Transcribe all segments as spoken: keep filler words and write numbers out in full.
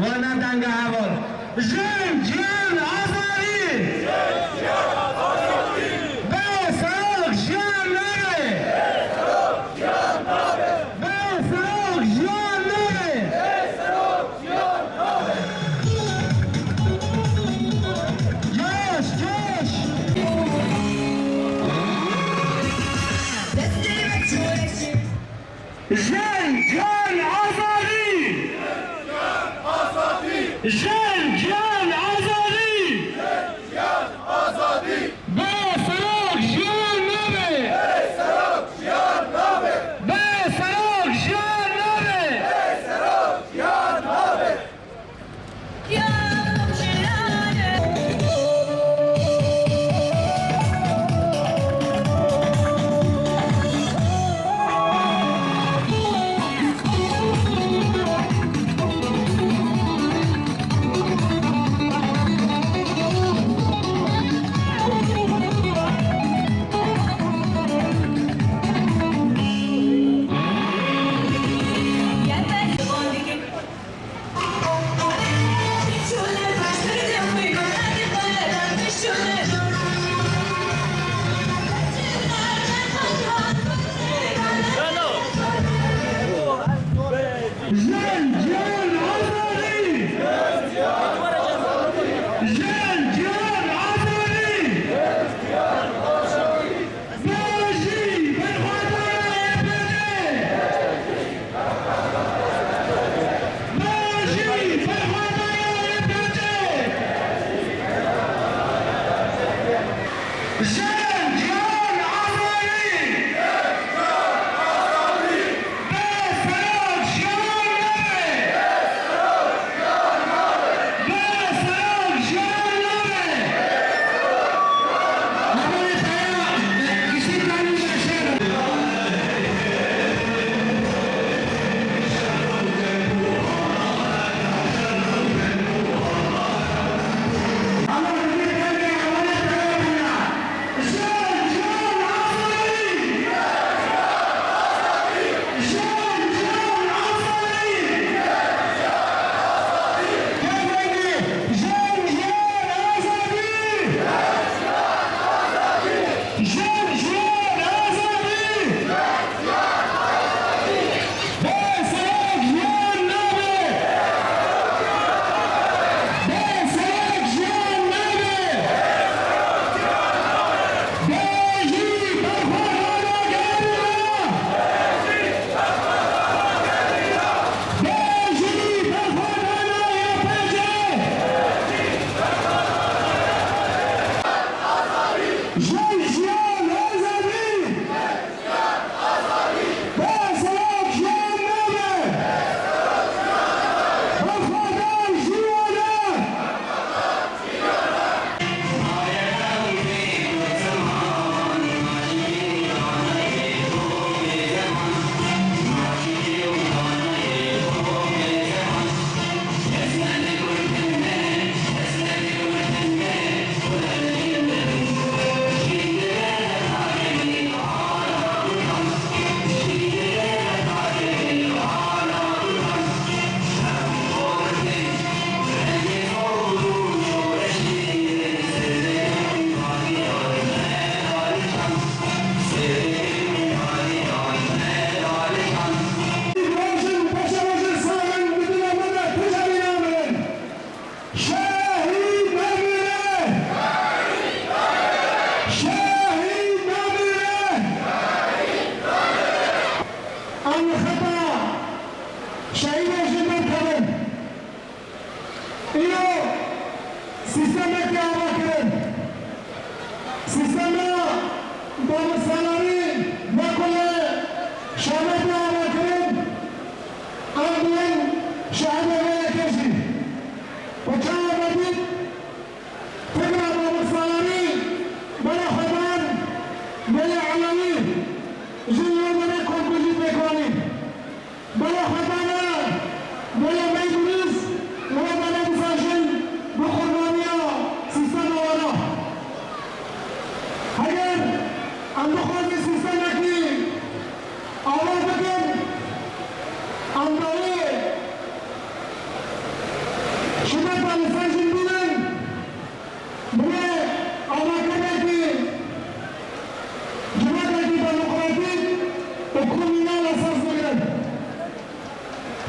Wana danga heval. Jin, jiyan, azadî! Bê serok jiyan nabe! Bê serok jiyan nabe! Coş, coş! Jin, jiyan, azadî! Jin, jiyan, azadî! Bê serok jiyan nabe! Bê serok jiyan nabe! Jin, jiyan, azadî! Jin, jiyan, azadî! Bejî berxwedana Y P G! Bejî berxwedana Y P G! Jin, jiyan, azadî! Bê serok jiyan nabe! Bê serok jiyan nabe! Hevalê xwe ya, giştî kanî meşer. Bê serok jiyan nabe! Bê serok jiyan nabe! Bejî berxwedana gerîla! Bejî berxwedana Y P G! Jin, jiyan, azadî! Bê serok jiyan nabe! Berxwedana jiyan e! Divê avakirinekî civakekî demokratîk û komînal esas bigrin.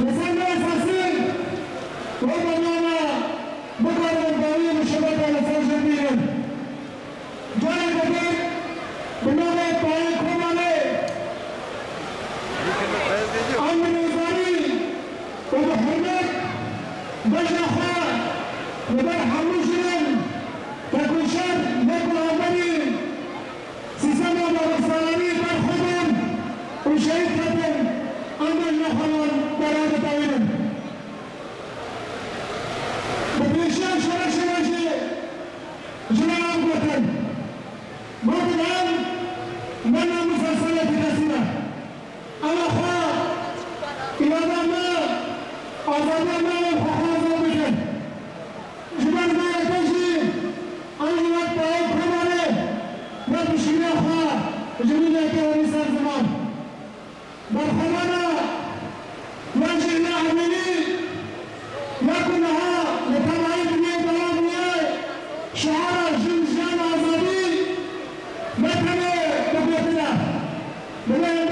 Li ser vê esasî wê bername bikaribin dawiyê muşebekan li ser jin bînin. Careke din bi navê Payê Kobanê, em bi nêzanî û bi hurmet bejna xwe li ber hemû jinin, tekoşer yek û hevberî sîstema daxusaranî berxwedin û şehîd ketin, em bejna xwe wan bera bitewînin. Bi pêşiya şoreşê re jî ji me re gotin, gotin em ne namusa selekî kesî ne. Em ê xwe îrada me, azadiya me ên xwe xwe azad bikin. Ji ber vê yekê jî em jî wek Payê Kobanê wek piştgiriya xwe ji mînekê herî ser ziman. Berxwedana wan jî hîna Emînî ya ku niha li temamî dinyayê belav bûye, şiara jin, jiyan, azadî ne tenê bi gotin e. Divê em